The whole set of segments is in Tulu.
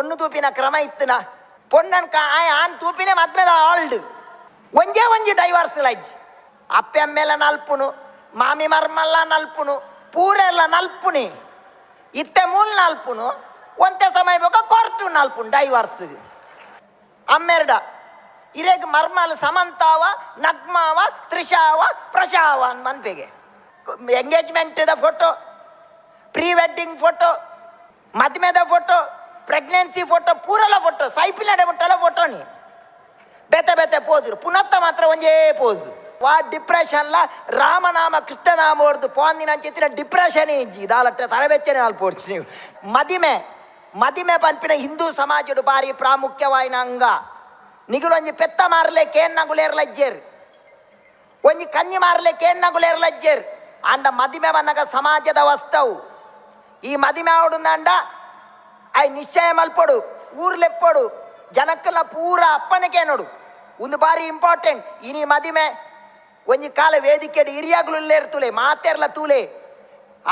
ಪೊಣ್ಣು ತೂಪಿನ ಕ್ರಮ ಇತ್ತನ ಪೊಣ್ಣನ್ ಆನ್ ತೂಪಿನೇ ಮದ್ಮೆದ ಆಲ್ಡ್ ಒಂಜೇ ಒಂಜಿ ಡೈವರ್ಸ್ ಲೈಜ್ ಅಪ್ಪೆ ಅಮ್ಮೆಲ ನಲ್ಪುನು ಮಾಮಿ ಮರ್ಮಲ್ಲ ನಲ್ಪುನು ಪೂರೆಲ್ಲ ನಲ್ಪುನಿ ಇತ್ತೆ ಮೂಲ್ ನಲ್ಪುನು ಒಂತೆ ಸಮಯ ಬೋಕ ಕೊರ್ಟು ನಲ್ಪುನು ಡೈವರ್ಸ್ ಅಮ್ಮೆರ್ಡ ಇರೆಗ್ ಮರ್ಮಲ್ ಸಮಂತಾವ ನಗ್ಮಾವ ತ್ರಿಷಾವ ಪ್ರಶಾವ ಅಂದ್ ಮನ್ಪೆಗೆ ಎಂಗೇಜ್ಮೆಂಟ್ದ photo, pre wedding photo, ಮದ್ಮೆದ photo, pregnancy photo, ಪೂರಲ photo, ಸೈಪಿಲಡೆ ಮುಟ್ಟಲ ಫೋಟೋನಿ ಬೇತೆ ಬೇತೆ ಪೋಸ್ ಪುನತ್ತ ಮಾತ್ರ ಒಂಜೇ ಪೋಸ್. ವಾ ಡಿಪ್ರೆಷನ್ಲ ರಾಮನಾಮ ಕೃಷ್ಣನಾಮ ಹೊಡೆದು ಪೋಂದಿನ ಅಂಚಿತ್ತಿನ ಡಿಪ್ರೆಷನ್ ಇಜ್ಜಿ ದಾಲಟ್ಟೆ ತರಬೆಚ್ಚನೆ ಅಲ್ಪ ನೀವು. ಮದಿಮೆ ಮದಿಮೆ ಪನ್ಪಿನ ಹಿಂದೂ ಸಮಾಜಡು ಬಾರಿ ಪ್ರಾಮುಖ್ಯವಾಯಿನ ಅಂಗ. ನಿಗುಲೊಂಜಿ ಪೆತ್ತ ಮಾರ್ಲೆ ಕೇನ್ನ ಗುಲೇರ್ಲಜ್ಜೇರ್, ಒಂಜಿ ಕಂಜಿ ಮಾರ್ಲೆ ಕೇನ್ನ ಗುಲೇರ್ಲಜ್ಜೇರ್. ಅಂಡ ಮದಿಮೆ ಬನ್ನಗ ಸಮಾಜದ ವಸ್ತವು. ಈ ಮದಿಮೆ ಆವಡುಂದಾಂಡ I ನಿಶ್ಚಯ ಮಲ್ಪೊಡು, ಊರ್ಲೆಪ್ಪೊಡು, ಜನಕ್ಕಲ ಪೂರ ಅಪ್ಪನಕೇನೋಡು. ಒಂದು ಬಾರಿ ಇಂಪಾರ್ಟೆಂಟ್ ಇನಿ ಮದಿಮೆ. ಒಂಜಿ ಕಾಲ ವೇದಿಕೆಡ್ ಹಿರಿಯಾಗ್ಲು ಇಲ್ಲೇರ್ತುಲೆ ಮಾತೆರ್ಲ ತೂಲೆ.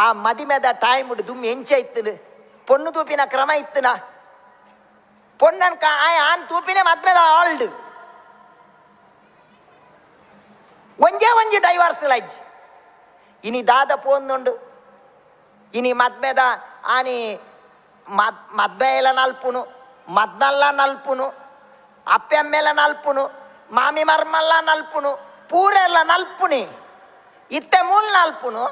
ಆ ಮದಿಮೆದ ಟೈಮ್ ದುಮ್ಮಿ ಎಂಚ ಇತ್ತಲು, ಪೊಣ್ಣು ತೂಪಿನ ಕ್ರಮ ಇತ್ತನ ಪೊಣ್ಣನ್ ಆನ್ ತೂಪಿನೇ ಮದ್ಮೆದ ಆಲ್ಡ್ ಒಂಜೇ ಒಂಜಿ ಡೈವರ್ಸ್ ಲೈಜ್. ಇನಿ ದಾದ ಪೋಂದುಂಡು ಇನಿ ಮದ್ಮೆದ ಆನಿ ಮದ್ಮೆಲ ನಲ್ಪುನು, ಮದ್ಮಲ್ಲ ನಲ್ಪುನು, ಅಪ್ಪೆ ಅಮ್ಮೆಲ ನಲ್ಪುನು, ಮಾಮಿ ಮರ್ಮಲ್ಲ ನಲ್ಪುನು, ಪೂರೆಲ್ಲ ನಲ್ಪುನಿ ಇತ್ತೆ ಮೂಲ್ ನಲ್ಪುನು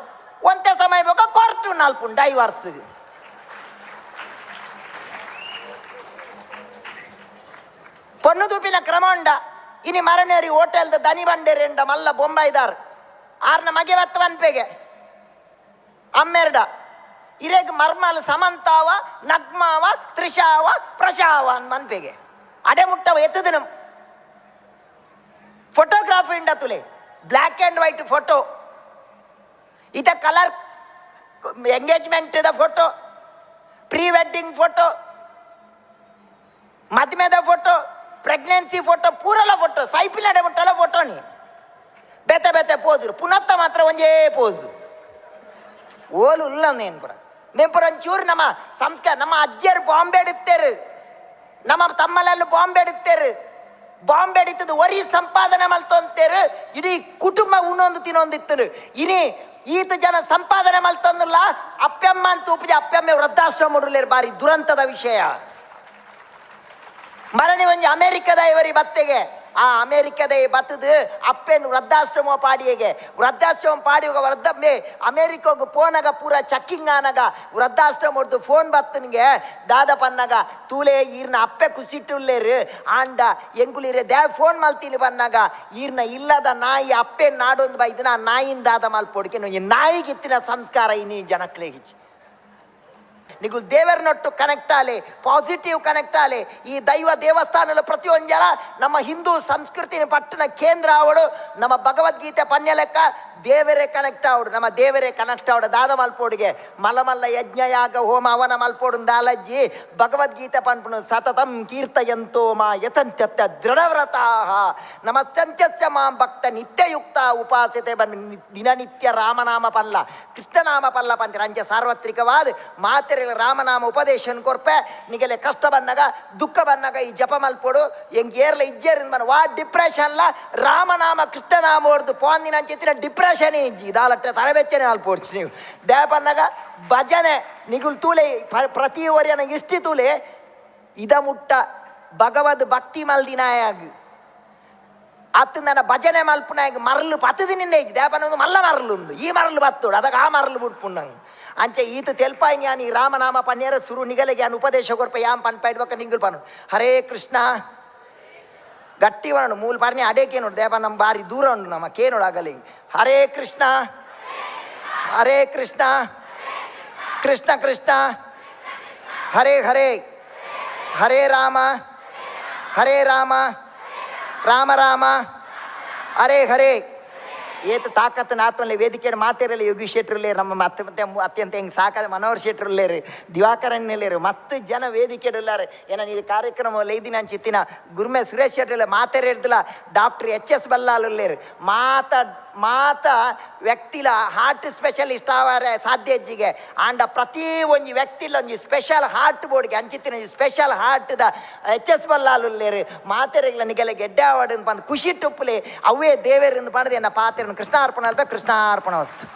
ಒಂತೆ ಸಮಯ ಬೋಕ ಕೊರ್ಟು ನಲ್ಪುನು ಡೈವರ್ಸ್. ಪೊಣ್ಣು ತೂಪಿನ ಕ್ರಮ ಉಂಡ. ಇನಿ ಮರನೇರಿ ಹೋಟೆಲ್ದ ದನಿ ಬಂಡೇರಿಂಡ ಮಲ್ಲ ಬೊಂಬೈದಾರ್ ಆರ್ನ ಮಗೆ ಬತ್ತ ವನ್ಪೆಗೆ ಅಮ್ಮೆರ್ಡ ಇರೆಗ್ ಮರ್ಮಲ್ ಸಮಂತಾವ ನಗ್ಮಾವ ತ್ರಿಷಾವ ಪ್ರಶಾವ ಅಂದ್ ಮನ್ಪೆಗೆ ಅಡೆ ಮುಟ್ಟವ ಎತ್ತದಿನ ಫೋಟೋಗ್ರಾಫಿ ಇಂಡ ತುಲೆ black and white photo, ಇತ colour ಎಂಗೇಜ್ಮೆಂಟ್ದ photo, pre wedding photo, ಮದ್ಮೆದ photo, pregnancy photo, ಪೂರಲ photo, ಸೈಪಿಲಡೆ ಮುಟ್ಟಲ ಫೋಟೋನಿ ಬೇತೆ ಬೇತೆ ಪೋಸ್ ಪುನತ್ತ ಮಾತ್ರ ಒಂಜೇ ಪೋಸ್. ಓಲು ಇಲ್ಲ ನೇನ್ಪುರ ನೆಂಪುರ ಒಂಚೂರು ನಮ್ಮ ಸಂಸ್ಕಾರ. ನಮ್ಮ ಅಜ್ಜಿಯರು ಬಾಂಬೆ ಇತ್ತೇರು, ನಮ್ಮ ತಮ್ಮಲೆಲ್ಲ ಬಾಂಬೆ ಇತ್ತೇರು. ಬಾಂಬೆ ಇತ್ತದು ಒರಿ ಸಂಪಾದನೆ ಮಲ್ತೊಂತೇರು, ಇಡೀ ಕುಟುಂಬ ಉಣೊಂದು ತಿನ್ನೊಂದಿತ್ತು. ಇನಿ ಈತ ಜನ ಸಂಪಾದನೆ ಮಲ್ತೊಂದಿಲ್ಲ, ಅಪ್ಪಮ್ಮ ಅಂತ ಉಪಜ ಅಪ್ಪಮ್ಮ ವೃದ್ಧಾಶ್ರಮ ಬಾರಿ ದುರಂತದ ವಿಷಯ. ಮರಣಿ ಒಂಜಿ ಅಮೆರಿಕದ ಇವರಿ ಬತ್ತೆಗೆ ಆ ಅಮೆರಿಕದ ಬತ್ತದು ಅಪ್ಪೆನ್ ವೃದ್ಧಾಶ್ರಮ ಪಾಡಿಯಗೆ ವೃದ್ಧಾಶ್ರಮ ಪಾಡಿಯುಗ ವೃದ್ಧ ಮೇ ಅಮೆರಿಕೋಗು ಪೋನಗ ಪೂರ ಚಕ್ಕಿಂಗ್ ಆನಗ ವೃದ್ಧಾಶ್ರಮ ಹೊಡ್ದು ಫೋನ್ ಬತ್ತನಿಗೆ ದಾದ ಪನ್ನಗ ತೂಲೆ ಈರ್ನ ಅಪ್ಪೆ ಕುಸಿಟ್ಟುಲ್ಲೇರು ಆಂಡ ಎಂಕುಲಿರೆ they phone ಮಲ್ತೀನಿ ಬನ್ನಾಗ ಈರ್ನ ಇಲ್ಲದ ನಾಯಿ ಅಪ್ಪೆ ನಾಡೊಂದು ಬೈದಿನ ಆ ನಾಯಿನ ದಾದ ಮಲ್ಪೊಡಿಕೆ ನಾಯಿಗಿತ್ತಿನ ಸಂಸ್ಕಾರ ಇನಿ ಜನಕ್ಲೇಗಿಚ್ಚಿ. ನಿಗುಲ್ ದೇವರನೊಟ್ಟು ಕನೆಕ್ಟ್ ಆಲೆ, ಪಾಸಿಟಿವ್ ಕನೆಕ್ಟ್ ಆಲೆ. ಈ ದೈವ ದೇವಸ್ಥಾನದ ಪ್ರತಿಯೊಂಜಲ ನಮ್ಮ ಹಿಂದೂ ಸಂಸ್ಕೃತಿನ ಪಟ್ಟಣ ಕೇಂದ್ರ ಅವಳು. ನಮ್ಮ ಭಗವದ್ಗೀತೆ ಪನ್ಯ ಲೆಕ್ಕ ದೇವರೇ ಕನೆಕ್ಟ್ ಆವಡು, ನಮ್ಮ ದೇವರೇ ಕನೆಕ್ಟ್ ಆವಡು. ದಾದ ಮಲ್ಪೋಡಿಗೆ ಮಲಮಲ್ಲ ಯಜ್ಞಯಾಗ ಹೋಮ ಅವನ ಮಲ್ಪೋಡು ದಾಲಜ್ಜಿ ಭಗವದ್ಗೀತೆ ಪನ್ಪುನು ಸತತಂ ಕೀರ್ತಯಂತೋ ಮಾ ಯತಂತ್ಯತ್ತ ದೃಢವ್ರತಾಃ ನಮಸ್ತ್ಯಂತ್ಯಸ್ಯ ಮಾಂ ಭಕ್ತ ನಿತ್ಯಯುಕ್ತ ಉಪಾಸತೆ ಬನ್ ದಿನನಿತ್ಯ ರಾಮನಾಮ ಪಲ್ಲ ಕೃಷ್ಣನಾಮ ಪಲ್ಲ ಪಂತಿರ. ಅಂಚೆ ಸಾರ್ವತ್ರಿಕವಾದ ಮಾತೆರೆ ರಾಮನಾಮ ಉಪದೇಶನ್ ಕೊರ್ಪೆ. ನಿಗಲೆ ಕಷ್ಟ ಬನ್ನಗ ದುಃಖ ಬನ್ನಗ ಈ ಜಪ ಮಲ್ಪೋಡು. ಎಂಗ್ ಏರ್ಲ ಇಜ್ಜೇರಿಂದ ಬನ್ನ ವಾ ಡಿಪ್ರೆಷನ್ಲ ರಾಮನಾಮ ಕೃಷ್ಣನಾಮ ಹೊಡ್ದು ಪೋಂದಿನ ಅಂಚಿತ್ತಿನ ಡಿಪ್ರೆಷನ್ ಇಜ್ಜಿ ದಾಲಟ್ಟೆ ತರಬೆಚ್ಚನೆ ಅಲ್ಪೋಡ್ಚಿ ನೀವು. ದೇಪನ್ನಗ ಭಜನೆ ನಿಗುಲ್ ತೂಲೆ ಪ್ರತಿ ಒರಿಯನ ಇಷ್ಟಿ ತೂಲೆ ಇದ ಮುಟ್ಟ ಭಗವದ್ ಭಕ್ತಿ ಮಲ್ದಿನಾಯಾಗ ಅತ್ತು ನನ್ನ ಭಜನೆ ಮಲ್ಪುನಾಗ ಮರಲು ಪತ್ತು ದಿನ ಇಜ್ಜಿ. ದೇಪನ ಮಲ್ಲ ಮರಲು ಉಂದು ಈ ಮರಲು ಬತ್ತೋಡು ಅದಕ್ಕೆ ಆ ಮರಲು ಬಿಡ್ಪುಂಡಂಗ್ ಅಂಚೆ ಈತ ತೆಲ್ಪಾಯಿ ಜ್ಞಾನಿ ರಾಮನಾಮ ಪನ್ಯರ ಸುರು ನಿಗಲೆಗೆ ಯಾನ್ ಉಪದೇಶ ಕೊರ್ಪ ಯಾಂ ಪನ್ಪಾಯ್ಡ್ಬಕ್ಕ ನಿಂಗುಲ್ ಪನು ಹರೇ ಕೃಷ್ಣ ಗಟ್ಟಿ ವರಣು ಮೂಲ ಪರ್ಣಿ ಅಡೇ ಕೇನೋಡು ದೇಪ ನಮ್ಮ ಬಾರಿ ದೂರ ಉಂಡು ನಮ್ಮ ಕೇನೋಡು ಆಗಲಿ. ಹರೇ ಕೃಷ್ಣ ಹರೇ ಕೃಷ್ಣ ಕೃಷ್ಣ ಕೃಷ್ಣ ಹರೇ ಹರೇ ಹರೇ ರಾಮ ಹರೇ ರಾಮ ರಾಮ ರಾಮ ಹರೇ ಹರೇ. ಏತ ತಾಕತ್ತು ಆತ್ಮಲ್ಲಿ ವೇದಿಕೆ ಮಾತಿರಲಿ ಯೋಗಿ ಶೆಟ್ರಲ್ಲೇ ನಮ್ಮ ಮತ್ತೆ ಮತ್ತೆ ಅತ್ಯಂತ ಹೆಂಗೆ ಸಾಕಾದ ಮನೋಹರ್ ಶೆಟ್ರಲ್ಲೇರು ದಿವಾಕರಣ್ಣಲ್ಲೇರು ಮಸ್ತ್ ಜನ ವೇದಿಕೆ ಇಲ್ಲಾರೆ. ಏನ ಇದು ಕಾರ್ಯಕ್ರಮ ಲೈದಿನ ಚಿತ್ತಿನ Gurme Suresh ಶೆಟ್ರಲ್ಲ ಮಾತೇರೆ ಇರ್ದಿಲ್ಲ. Doctor H S ಬಲ್ಲಾಲಲ್ಲೇರು ಮಾತ ಮಾತ ವ್ಯಕ್ತಿಲ ಹಾರ್ಟ್ ಸ್ಪೆಷಲಿಸ್ಟ್ ಆವರೆ ಸಾಧ್ಯ ಇಜ್ಜಿಗೆ. ಆಂಡ ಪ್ರತಿ ಒಂಜಿ ವ್ಯಕ್ತಿಲ ಒಂಜಿ ಸ್ಪೆಷಲ್ ಹಾರ್ಟ್ ಬೋರ್ಡ್ಗೆ ಅಂಚಿತ್ತಿನ ಸ್ಪೆಷಲ್ ಹಾರ್ಟ್ದ ಎಚ್ ಎಸ್ ಬಲ್ಲಾಲ್ ಉಲ್ಲೇರು. ಮಾತೆರೆಗ್ಲ ನಿಗಲೆ ಗೆಡ್ಡೆ ಆವಡ್ ಪಂದ್ ಖುಷಿ ಟುಪ್ಪುಲೆ, ಅವೇ ದೇವೆರ್ ಪಂಡ್ದು ಎನ್ನ ಪಾತೆರನ್ ಕೃಷ್ಣಾರ್ಪಣ ಅಲ್ಪ ಕೃಷ್ಣಾರ್ಪಣ.